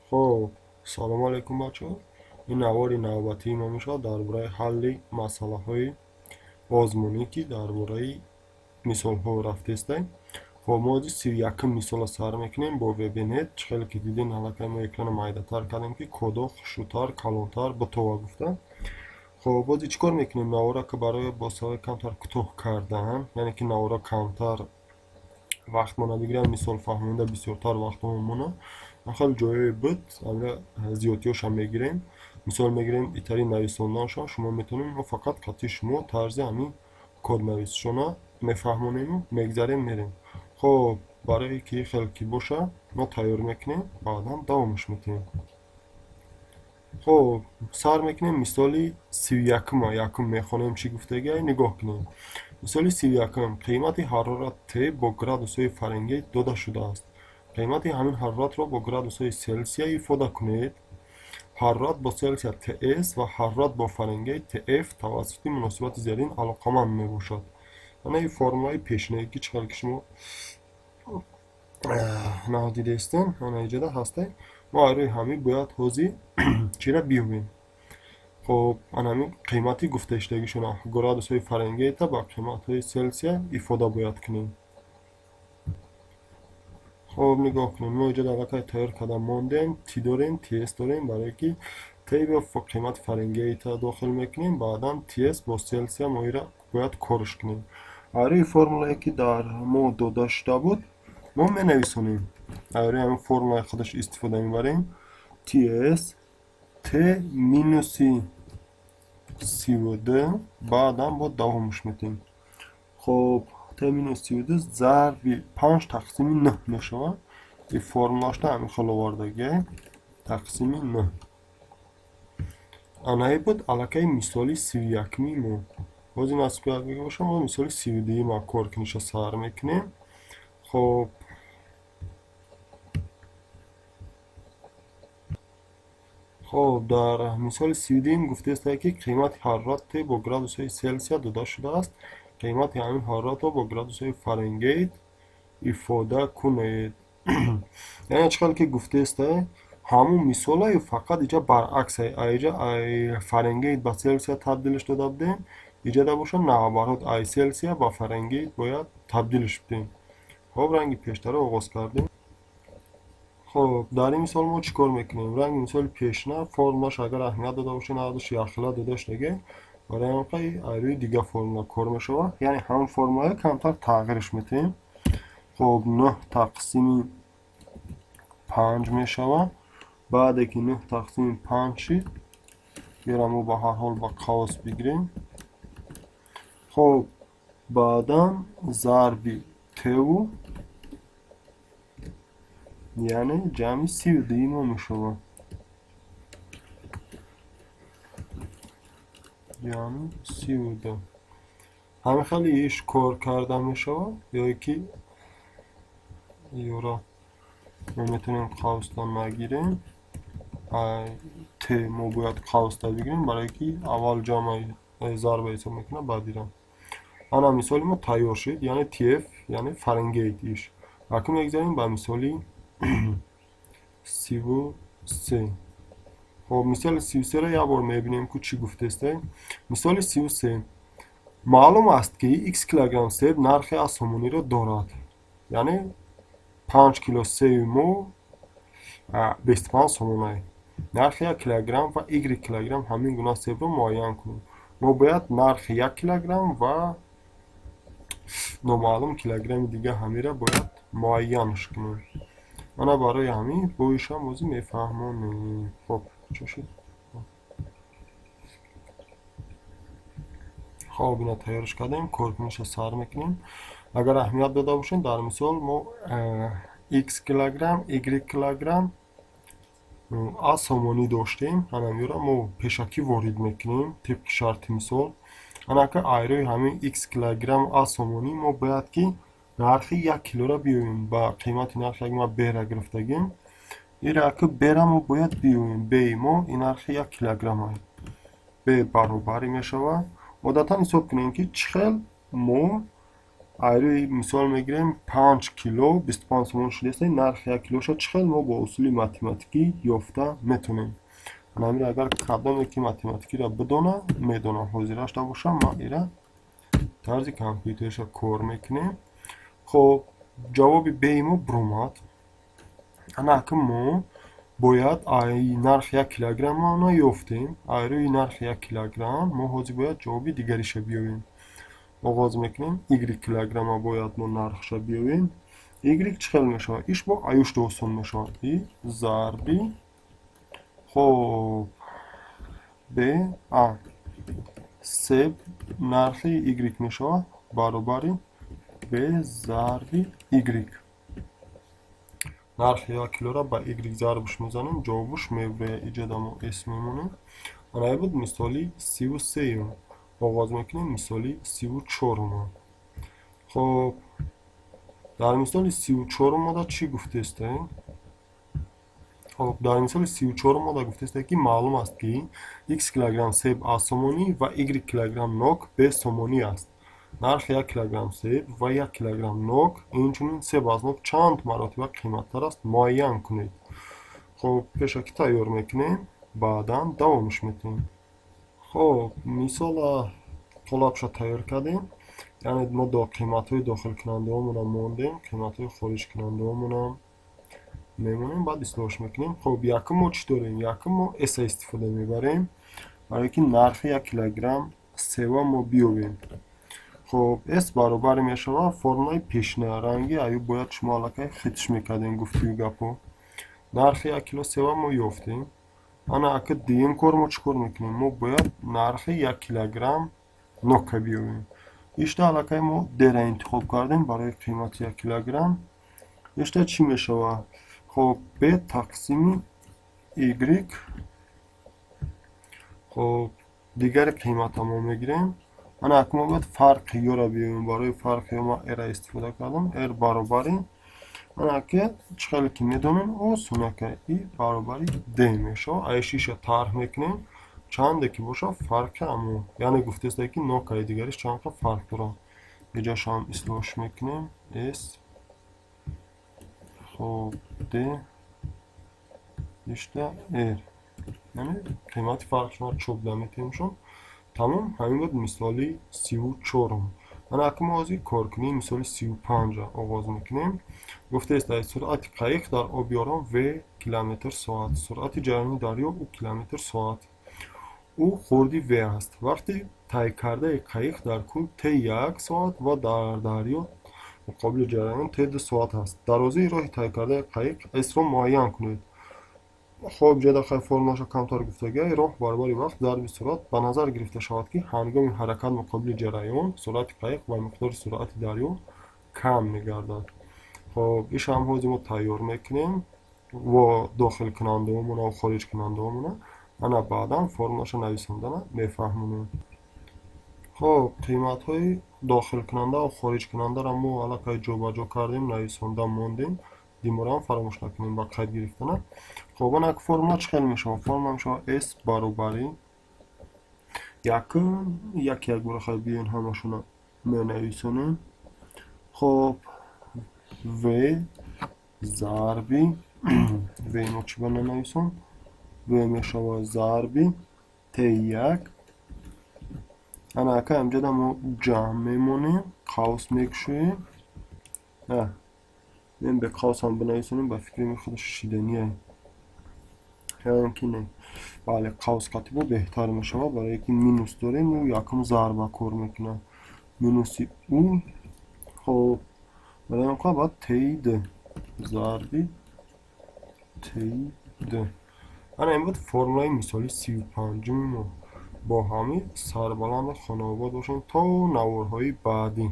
Хоб, салому алайкум, бачаҳо. Ин навори навбатии мо мешавад дар бораи ҳалли масъалаҳои озмунӣ, ки дар бораи мисолҳо рафтестем. Хоб, мо ҳозир 31-ум мисолро сар мекунем бо вебинет. Чӣ хеле ки дидем, аллакай мо экрана майдатар кардем, ки кодо хушрӯтар, калонтар бутова гуфта. Хоб, ҳозир чӣ кор мекунем? Навора ки барои бо сабаби камтар кӯтоҳ кардан, яъне ки навора камтар вақтмона бигирам, мисол фаҳмонда бисёртар вақтмон монад. Хеле ҷойҳое буд, амра зиёдтиёшам мегирем. Мисол мегирем, итари нависонданшон шумо метавонед, мо фақат қатъи шумо тарзи ҳамин коднависшона мефаҳмонему мегзарем, мерем. Хоб, барое ки хеле ки боша, мо тайёр мекунем, баъдан давомаш метиҳем. Хоб, сар мекунем мисоли 31-ума. Якум мехонем, чӣ гуфтагиай, нигоҳ кунем. Мисоли 31-ум: қимати ҳарорат Т бо градусҳои Фаренгейт дода шудааст. Қимати ҳамин ҳароратро бо градусҳои Селсия ифода кунед. Ҳарорат бо Селсия Тс ва ҳарорат бо Фаренгейт Тф тавассути муносибати зерин алоқаманд мебошад. Ана ин формулаи пешинае, ки чӣ хел ки шумо наҳо дидаистен, ана иҷода ҳастай. Мо рӯи ҳамин бояд ҳозир чира биёбем? Хоб, ана ҳамин қимати гуфтаиштагишона градусҳои Фаренгейта ба қиматҳои Селсия ифода бояд кунем. Хоб, нигоҳ кунем, мо иҷода аллакай тайёр карда мондем, Т дорем, Тс дорем, барое ки Т бо қимати Фаренгейта дохил мекунем, баъдан Тс бо Селсия мо ира бояд корш кунем. Рӯи формулае, ки дар мо дода шуда буд, мо менависонем. Рӯи ҳамин формулаи худаш истифода мебарем. Тс Т минуси 32, баъдан бо давомаш метиҳем. Хоб, Т минус 32 зарби 5 тақсими 9 мешавад. Ин формулашда ҳамин хел овардагиай, тақсими 9. Анаи буд аллакай мисоли 31-уми мо. Ҳозир насиб бошам, мо мисоли 32-юма кор куниша сар мекунем. Хоб, хоб, дар мисоли 32-юм гуфтааст, ки қимати ҳарорат Т бо градусҳои Селсия дода шудааст. Қимати ҳамин ҳароратро бо градусҳои Фаренгейт ифода кунед. Яъне чӣ хел ки гуфтааст, ҳамун мисолаю фақат иҷа баръакс, иҷа Фаренгейт ба Селсия табдилш дода будем, иҷода бошад наоборот, ай Селсия ба Фаренгейт бояд табдилш бидем. Хоб, ранги пештара оғоз кардем. Хоб, дар ин мисол мо чӣ кор мекунем? Ранги мисоли пешина формулаш, агар аҳамият дода бошед, наҳдуш якхела дода шудаге, барои ҳамин ай рӯи дигар формула кор мешавад. Яъне ҳамон формуларо камтар тағйирш метиҳем. Хоб, 9 тақсими 5 мешавад. Баъде ки 9 тақсими 5 шид, ера мо ба ҳар ҳол ба қавс бигирем. Хоб, баъдан зарби ту, яъне ҷамъи 32 мо мешавад. Ҷамъи 32. Ҳамин хеле иш кор карда мешавад, ё ки ёра мо метавонем қавсда нагирем. Т мо бояд қавсда бигирем, барое ки аввал ҷамъи зарба ҳисоб мекунад, баъд ира. Ана мисоли мо тайёр шуд, яъне Тф, яъне Фаренгейт иш. Акнун мегзарем ба мисоли 33. Хоб, мисоли 33-ро як бор мебинем, ку чӣ гуфтааст. Мисоли 33. Маълум аст, ки x килограмм себ нархи аз сомониро дорад. Яъне 5 кило себи мо 25 сомонай. Нархи 1 килограмм ва y килограмм ҳамин гуна себро муайян кунем. Мо бояд нархи 1 килограмм ва номаълум килограмми дига ҳамира бояд муайянш кунем. Ана барои ҳамин боишам ҳозир мефаҳмонем. Хоб, чӣ шуд? Хоб, ина тайёрш кардем, коркуниша сар мекунем. Агар аҳамият дода бошем, дар мисол мо x килограмм, y килограмм аз сомонӣ доштем. Ҳанамиёра мо пешакӣ ворид мекунем тибқи шарти мисол. Анака айрӯи ҳамин x килограмм аз сомонӣ мо бояд ки нархи 1 килоро биёбем. Ба қимати нархи як ма б-ра гирифтагем. Ира ки б-ра мо бояд биёбем. Б-и мо ин нархи 1 килограмм аст. Б баробари мешавад. Одатан ҳисоб кунем, ки чӣ хел мо Айрӯи мисол мегирем, 5 кило 25 сомон шудааст. Нархи 1 килоша чӣ хел мо бо усули математикӣ ёфта метавонем? Ҳамин агар кадоме ки математикиро бидона, медонам. Ҳозирашта бошам, ман ира тарзи компютериша кор мекунем. Хоб, ҷавоби беи мо буромад. Ана ака, мо бояд ай нархи 1 килограмм ёфтем. Ай рӯи нархи 1 килограмм мо ҳозир бояд ҷавоби дигариша биёвем. Оғоз мекунем. Y килограмма бояд мо нархша биёвем. Y чӣ хел мешавад? Иш бо аюшта осон мешавад. И зарби, хоб, б а себ. Нархи y мешавад баробари б зарби y. Нархи 1 килоро ба y зарбш мезанем, ҷавобуш мебирояд. Иҷода мо с мемонем. Ана буд мисоли 33-юм. Оғоз мекунем мисоли 34-ума. Хоб, дар мисоли 34-ум мода чӣ гуфтестем? Хоб, дар мисоли 34-ум мода гуфтесте, ки маълум аст, ки x килограмм себ а сомонӣ ва y килограмм нок б сомонӣ аст. Нархи 1 килограмм себ ва 1 килограмм нок, инчунин себ аз нок чанд маротиба қиматтар аст, муайян кунед. Хоб, пешакӣ тайёр мекунем, баъдан давомаш метиҳем. Хоб, мисола қолабша тайёр кардем, яъне мо қиматҳои дохилкунандаҳомонам мондем, қиматҳои хориҷкунандаҳомонам мемонем, баъд ислоҳш мекунем. Хоб, якум мо чӣ дорем? Якум мо эса истифода мебарем, барое ки нархи 1 килограмм себа мо биёбем. Хоб, с баробаре мешавад формулаи пешина. Ранги аюб бояд шумо аллакай хитш мекардем, гуфтию гапо. Нархи 1 кило себа мо ёфтем. Ана ака, дуюм кор мо чӣ кор мекунем? Мо бояд нархи 1 килограмм нока биёбем. Ишта аллакай мо дера интихоб кардем барои қимати 1 килограмм. Ишта чӣ мешавад? Хоб, б тақсими y. Хоб, дигари қимата мо мегирем. Ана акун мо бояд фарқи ёро биёбем. Барои фарқи ё ман r истифода кардам. R баробари, ана ки чӣ хеле ки медонем, осон ака, и баробари d мешавад. Ай шиша тарҳ мекунем, чанде ки бошад фарқи амо, яъне гуфтааст, ки нокаи дигариш чанд қа фарқ дорад. Иҷошам ислоҳш мекунем. S, хоб, d ишта r, яъне қимати фарқшонро чоп наметиҳемшон. Тамом, ҳамин буд мисоли 34-ум. Ана акун мо ҳозир коркунии мисоли 35-а оғоз мекунем. Гуфтааст, суръати қайиқ дар оби ором в километр соат, суръати ҷараёни дарё у километр соат, у хурди в аст. Вақти тай кардаи қайиқ дар кӯл т 1 соат ва дар дарё муқобили ҷараён т 2 соат аст. Дарозии роҳи тай кардаи қайиқ с-ро муайян кунед. Хоб, ҷода хай формулаша камтар гуфтагиай: роҳ баробари вақт зарби суръат. Ба назар гирифта шавад, ки ҳангоми ҳаракат муқобили ҷараён суръати қайиқ ба миқдори суръати дарё кам мегардад. Хоб, ишам ҳозир мо тайёр мекунем во дохилкунандаҳомона ва хориҷкунандаҳомона. Ана баъдан формулаша нависондана мефаҳмонем. Хоб, қиматҳои дохилкунанда ва хориҷкунандаро мо аллакай ҷобаҷо кардем, нависонда мондем. Димораам фаромӯш накунем ба қайд гирифтана. Хоб, ана формула чӣ хел мешавад? Формула мешавад с баробари якум як як бора. Хай, биёен, ҳамашона менависонем. Хоб, в зарби в мо чӣ ба нанависон? В мешавад зарби т1. Ана ака, инҷода мо ҷамъ мемонем, қавс мекушоем. Мен бе қавсам бинависонем, ба фикри мен худаш шидание яъне ки не, бале, қавс қатибо беҳтар мешавад, барое ки минус дорем, ӯ якум зарба кор мекунад, минуси ӯ. Хоб, барои он баъд ти д зарби ти д. Ана ин буд формулаи мисоли 35-уми мо. Бо ҳамин сарбаланду хонаобод бошем то наворҳои баъдӣ.